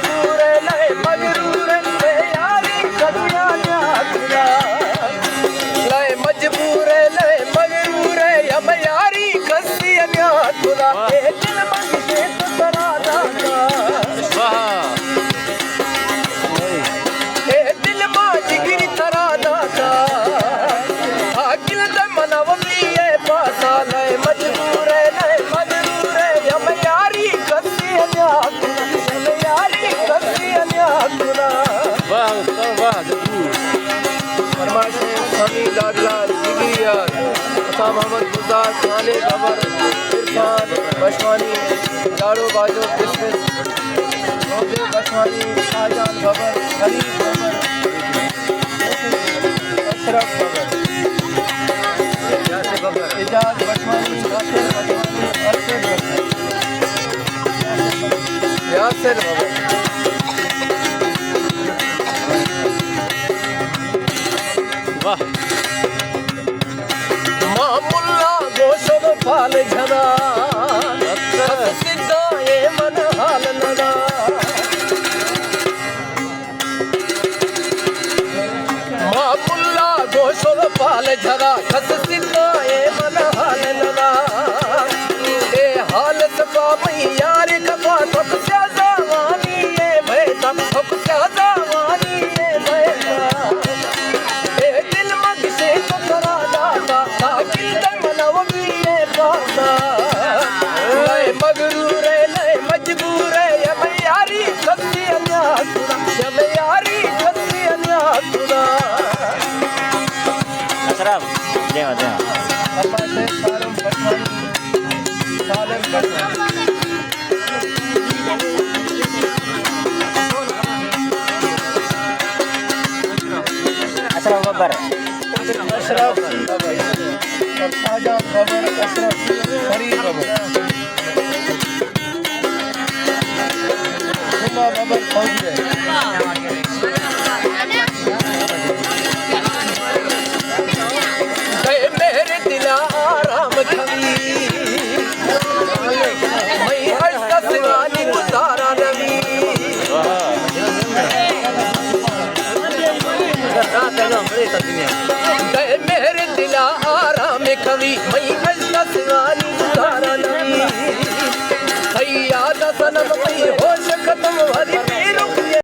مجبور ہے، لئے مغرور ہے، اے یاری کدیا نیا کنا۔ لئے مجبور ہے، لئے مغرور ہے، ہم یاری کسی نیا کنا۔ واہ۔ اے دل بخشے تو ترا داتا۔ واہ۔ اے دل ما جگری ترا داتا۔ آ گل دے منا وتی اے پاسا، لئے مجبور ہے، لئے مجبور ہے، ہم یاری کسی نیا کنا، ہم یاری کسی نیا کنا۔ واہ، واہ، واہ، جدو۔ فرمائش ہے سامی لاڈلا جگری یار، عطا محمد گلزار، خالد ببر، عرفان بشوانی، جاڑو باجو، بسمت، روزے بشوانی، شاہجان ببر، خلیل ببر، اشرف ببر، اعجاز بشوانی، ناصر بشوانی، ارشد ببر، یاسر ببر۔ واہ۔ ما ملا گوشگ پال جھنا، اچھا۔ کس سدھا اے من حال ندا۔ ما ملا گوشگ پال جھنا، کس سدھا اے من حال ندا۔ اے حال سپا مئی یار کپا، تک سیازا وانی اے بیتا، تک سیازا وانی اے بیتا۔ اے دل مگشے تو ترا داتا، تا گل دے منا وتی اے پاسا۔ لئے مغرور ہے، لئے مجبور ہے، ہم یاری کسی نیا کنا، ہم یاری کسی نیا کنا۔ اشرف، دیوا، دیوا۔ اللہ شیخ سالم بٹوانی، سالم بٹوانی۔ اشرف ببر۔ اشرف ببر۔ شاہجان ببر، اشرف فرید ببر۔ جمعہ ببر فوجی ہے۔